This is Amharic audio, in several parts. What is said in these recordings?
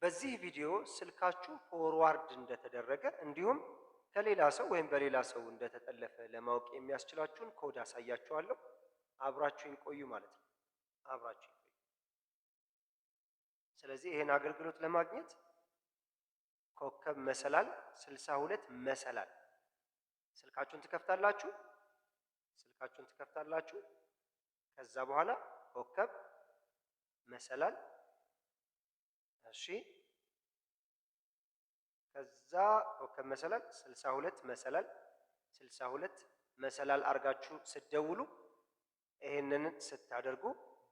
በዚህ ቪዲዮ ስልካችሁ forward እንደተደረገ እንዲሁም ከሌላ ሰው ወይም በሌላ ሰው እንደተጠለፈ ለማወቅ የሚያስችላችሁን ኮድ አሳያችኋለሁ። አብራችሁኝ ቆዩ ማለት ነው። አብራችሁኝ ቆዩ። ስለዚህ ይሄን አገልግሎት ለማግኘት ኮከብ መሰላል 62 መሰላል ስልካችሁን ትከፍታላችሁ። ስልካችሁን ትከፍታላችሁ። ከዛ በኋላ ኮከብ መሰላል፣ እሺ፣ ከዛ ኮከብ መሰላል 62 መሰላል 62 መሰላል አርጋችሁ ስትደውሉ፣ ይሄንን ስታደርጉ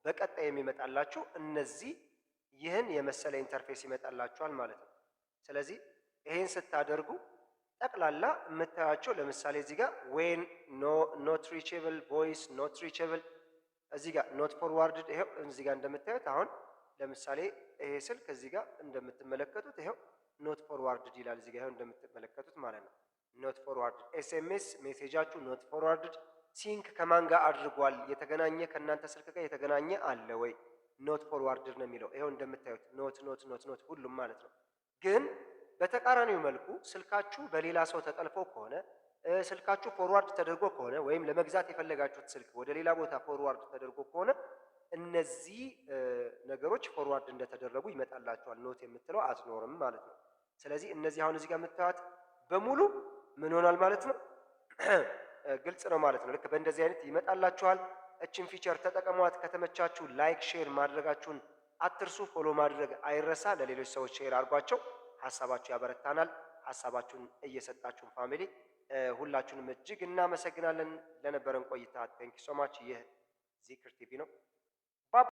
በቀጣይ የሚመጣላችሁ እነዚህ ይህን የመሰለ interface ይመጣላችኋል ማለት ነው። ስለዚህ ይሄን ስታደርጉ ጠቅላላ የምታያቸው ለምሳሌ እዚህ ጋር when not reachable፣ voice not reachable፣ እዚህ ጋር not forwarded፣ ይሄው እዚህ ጋር እንደምታዩት አሁን ለምሳሌ ይሄ ስልክ እዚህ ጋር እንደምትመለከቱት ይሄው not forwarded ይላል። እዚህ ጋር ይሄው እንደምትመለከቱት ማለት ነው። Not forwarded SMS message ኣችሁ not forwarded፣ sync ከማን ጋር አድርጓል? የተገናኘ ከእናንተ ስልክ ጋር የተገናኘ አለ ወይ? Not forwarded ነው የሚለው። ይሄው እንደምታዩት not not not not ሁሉም ማለት ነው። ግን በተቃራኒው መልኩ ስልካችሁ በሌላ ሰው ተጠልፎ ከሆነ፣ ስልካችሁ forward ተደርጎ ከሆነ ወይም ለመግዛት የፈለጋችሁት ስልክ ወደ ሌላ ቦታ forward ተደርጎ ከሆነ እነዚህ ነገሮች forward እንደተደረጉ ይመጣላችኋል። Not የምትለው አትኖርም ማለት ነው። ስለዚህ እነዚህ አሁን እዚህ ጋር የምታዩት በሙሉ ምን ሆኗል ማለት ነው? ግልጽ ነው ማለት ነው። ልክ በእንደዚህ አይነት ይመጣላችኋል። እችን feature ተጠቀሟት። ከተመቻችሁ like፣ share ማድረጋችሁን አትርሱ። Follow ማድረግ አይረሳ። ለሌሎች ሰዎች share አድርጓቸው። ሀሳባችሁ ያበረታናል። ሀሳባችሁን እየሰጣችሁን family ሁላችሁንም እጅግ እናመሰግናለን ለነበረን ቆይታ። Thank you so much። ይህ ዚክር ቲቪ ነው።